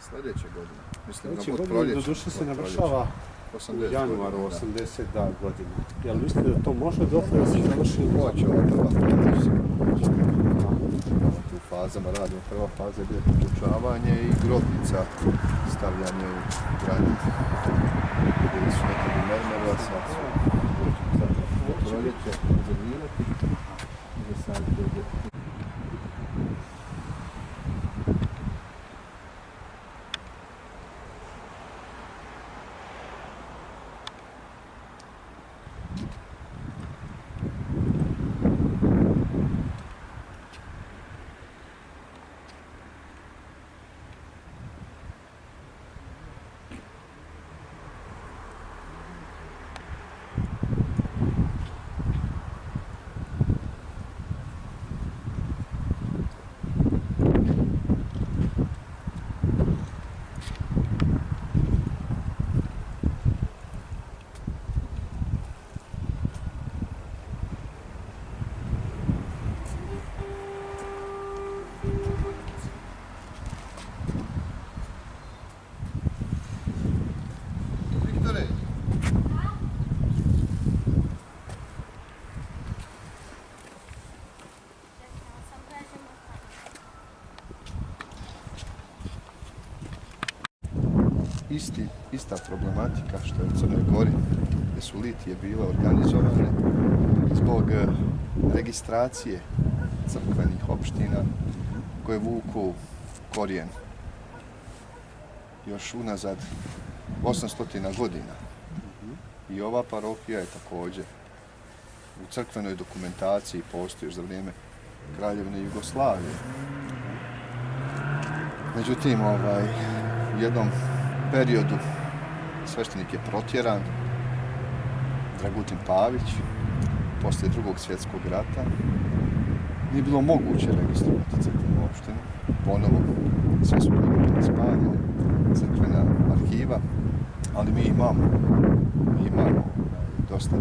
Sljedeće godine. Sljedeće godine doduše se navršava u januaru 80 godina. Jel mislite da to može dobro da se završi? Hoće, ova prva faza. U fazama radimo. Prva faza je bila priključavanje i grobnica stavljanje u granit. Bili su nekada u mermeru, a sad su proljeće konzervirati i za sad dođe. Ista problematika što je u Crnoj Gori, gdje su litije bile organizovane zbog registracije crkvenih opština koje vuku korijen još unazad 800 godina. I ova parohija je također u crkvenoj dokumentaciji postoji još za vrijeme Kraljevine Jugoslavije. Međutim, u jednom periodu sveštenik je protjeran, Dragutin Pavić, poslije Drugog svjetskog rata. Nije bilo moguće registrovati crkvenu opštinu, ponovo sve su knjige spaljene, crkvena arhiva, ali mi imamo dosta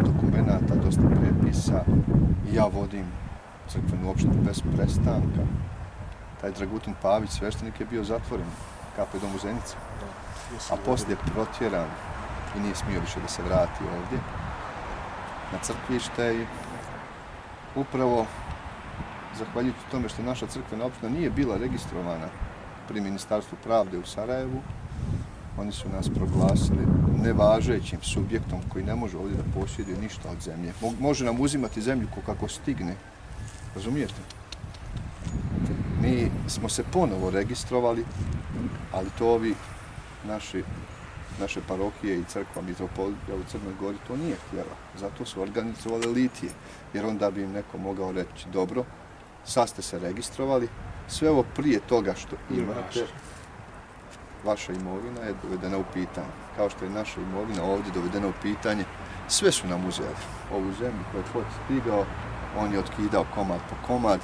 dokumenata, dosta prepisa i ja vodim crkvenu opštinu bez prestanka. Taj Dragutin Pavić, sveštenik, je bio zatvoren KP domu Zenica, a poslije protjeran i nije smio više da se vrati ovdje na crkvište i upravo zahvaljujući tome što naša crkvena opština nije bila registrovana pri Ministarstvu pravde u Sarajevu, oni su nas proglasili nevažećim subjektom koji ne može ovdje da posjeduje ništa od zemlje. Može nam uzimati zemlju kako stigne, razumijete? Mi smo se ponovo registrovali, ali to ovi naše parohije i crkva mitropolija u Crnoj Gori to nije htjela. Zato su organizovali litije, jer onda bi im neko mogao reći dobro, sad ste se registrovali, sve ovo prije toga što imate, vaša imovina je dovedena u pitanje. Kao što je naša imovina ovdje dovedena u pitanje, sve su nam uzeli. Ovu zemlju koju je god stigao, on je otkidao komad po komad,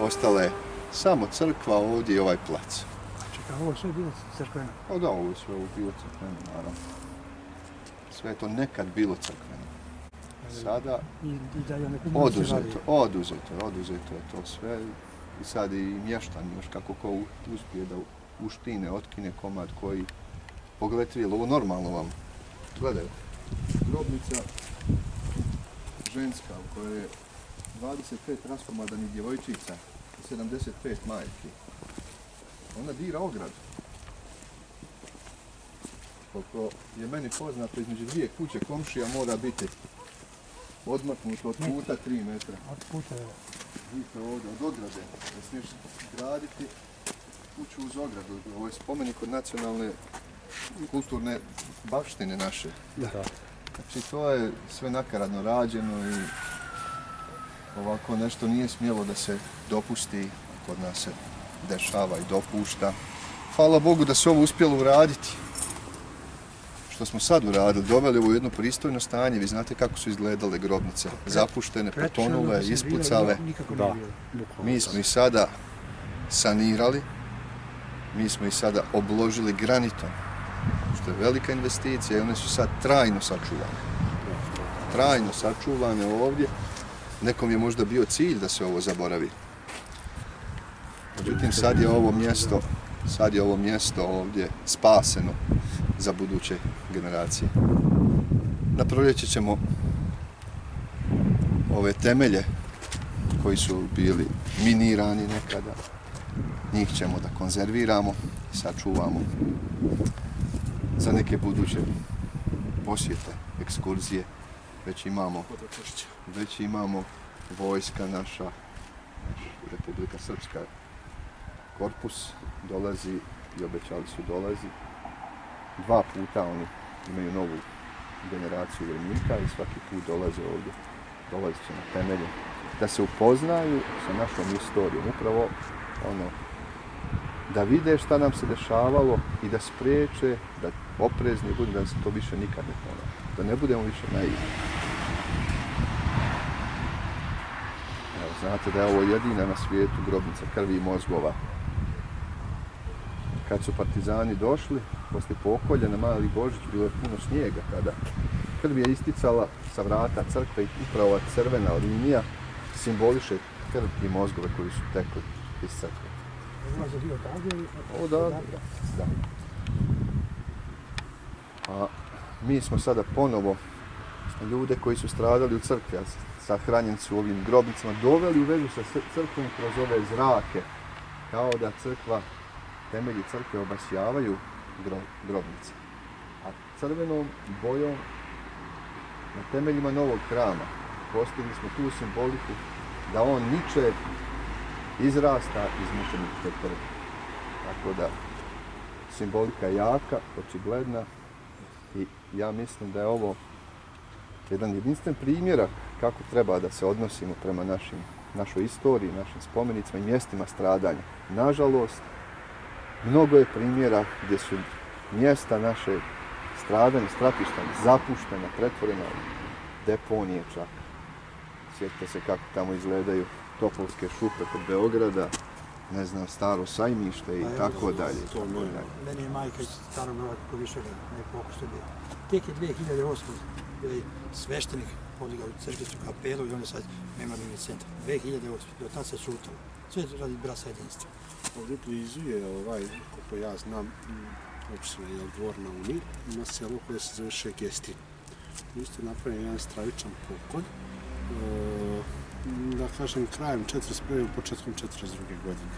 ostala je samo crkva ovdje i ovaj plac. Čekaj, ovo sve je bilo crkveno? O da, ovo je sve bilo crkveno, naravno. Sve je to nekad bilo crkveno. Sada oduzeto je to sve. I sad i mještani još kako ko uspije da uštine, otkine komad koji... Pogledajte, je li ovo normalno vam? Gledajte, grobnica ženska u kojoj je 25 raskomadani djevojčica i 75 majki. Ona dira ogradu. Koliko je meni poznato, između dvije kuće komšija mora biti odmaknuto od puta 3 metra. Od puta je? Vidite ovdje, od ograde. Ne smiješ graditi kuću uz ogradu. Ovo je spomenik od nacionalne kulturne baštine naše. Da. Znači to je sve nakaradno rađeno i ovako nešto nije smjelo da se dopusti, kod nas se dešava i dopušta. Hvala Bogu da se ovo uspjelo uraditi. Što smo sad uradili, doveli u jedno pristojno stanje. Vi znate kako su izgledale grobnice. Zapuštene, potonule, ispucale. Mi smo ih sada sanirali. Mi smo ih sada obložili granitom. Što je velika investicija i one su sad trajno sačuvane. Trajno sačuvane ovdje. Nekom je možda bio cilj da se ovo zaboravi. Međutim, sad je ovo mjesto ovdje spaseno za buduće generacije. Na proljeće ćemo ove temelje koji su bili minirani nekada, njih ćemo da konzerviramo i sačuvamo za neke buduće posjete, ekskurzije. Već imamo vojska naša, Republika Srpska, korpus dolazi i obećali su dolazi. 2 puta oni imaju novu generaciju vojnika i svaki put dolaze ovdje. Dolazit će na temelje da se upoznaju sa našom istorijom. Upravo da vide šta nam se dešavalo i da spriječe, da oprezni budu, da se to više nikad ne ponovi. Da ne budemo više naivni. Znate da je ovo jedina na svijetu grobnica krvi i mozgova. Kad su partizani došli, poslije pokolja na Mali Božić, bilo je puno snijega tada. Krv je isticala sa vrata crkve i upravo ova crvena linija simboliše krv i mozgove koji su tekli iz crkve. Da. A mi smo sada ponovo ljude koji su stradali u crkvi, sahranjeni su u ovim grobnicama, doveli u vezu sa crkvom kroz ove zrake, kao da temelji crkve obasjavaju grobnice. A crvenom bojom na temeljima novog hrama postigli smo tu simboliku da on niče izrasta iz mučeničke krvi. Tako da simbolika je jaka, očigledna i ja mislim da je ovo jedan jedinstven primjerak kako treba da se odnosimo prema našoj istoriji, našim spomenicima i mjestima stradanja. Nažalost, mnogo je primjera gdje su mjesta naše stradanja, stratišta zapuštena, pretvorena u deponije čak. Sjetite se kako tamo izgledaju Topolske šupe kod Beograda, ne znam, Staro sajmište i tako dalje. Meni je majka iz Starog Nova kako više ne pokušte bio. Tek je 2008. bio sveštenik podigao u crkvicu kapelu i on je sad memorijalni centar. 2008. Do tada se šutalo. Sve radi brasa jedinstva. Ovdje blizu je koliko ja znam, opština je Dvor na Uni, ima selo koje se zove Šegestin. Isto je napravljen jedan stravičan pokolj, da kažem krajem 1941. početkom 1942. godine.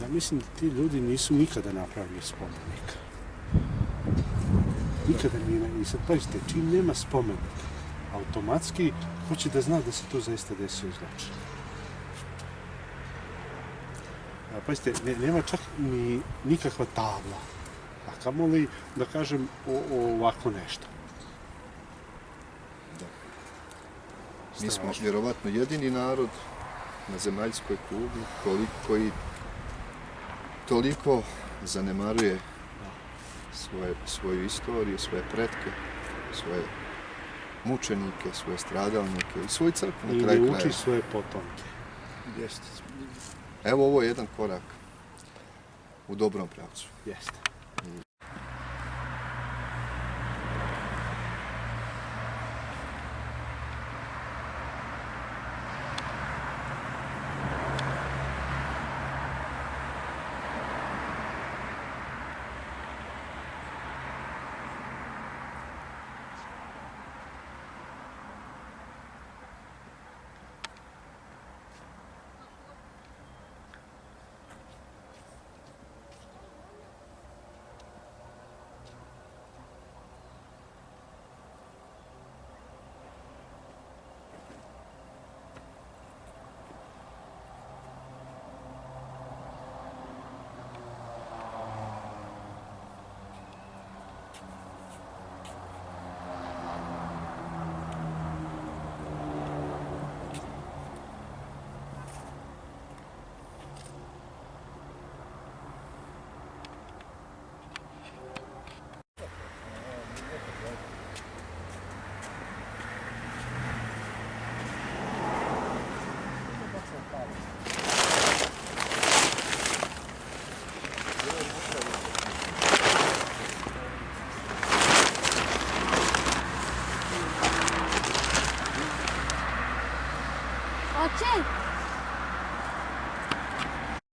Ja mislim da ti ljudi nisu nikada napravili spomenik. Nikada nije. I sad pazite, čim nema spomenika, automatski hoće da zna da se to zaista desio zločin. Pazite, nema čak ni nikakva tabla, a kamoli da kažem ovako nešto. Da. Mi smo vjerovatno jedini narod na zemaljskoj kugli koji toliko zanemaruje svoju istoriju, svoje pretke, svoje mučenike, svoje stradalnike i svoju crkvu na kraju krajeva. I ne uči svoje potomke. Jeste. Evo, ovo je jedan korak u dobrom pravcu. Jeste. Čej,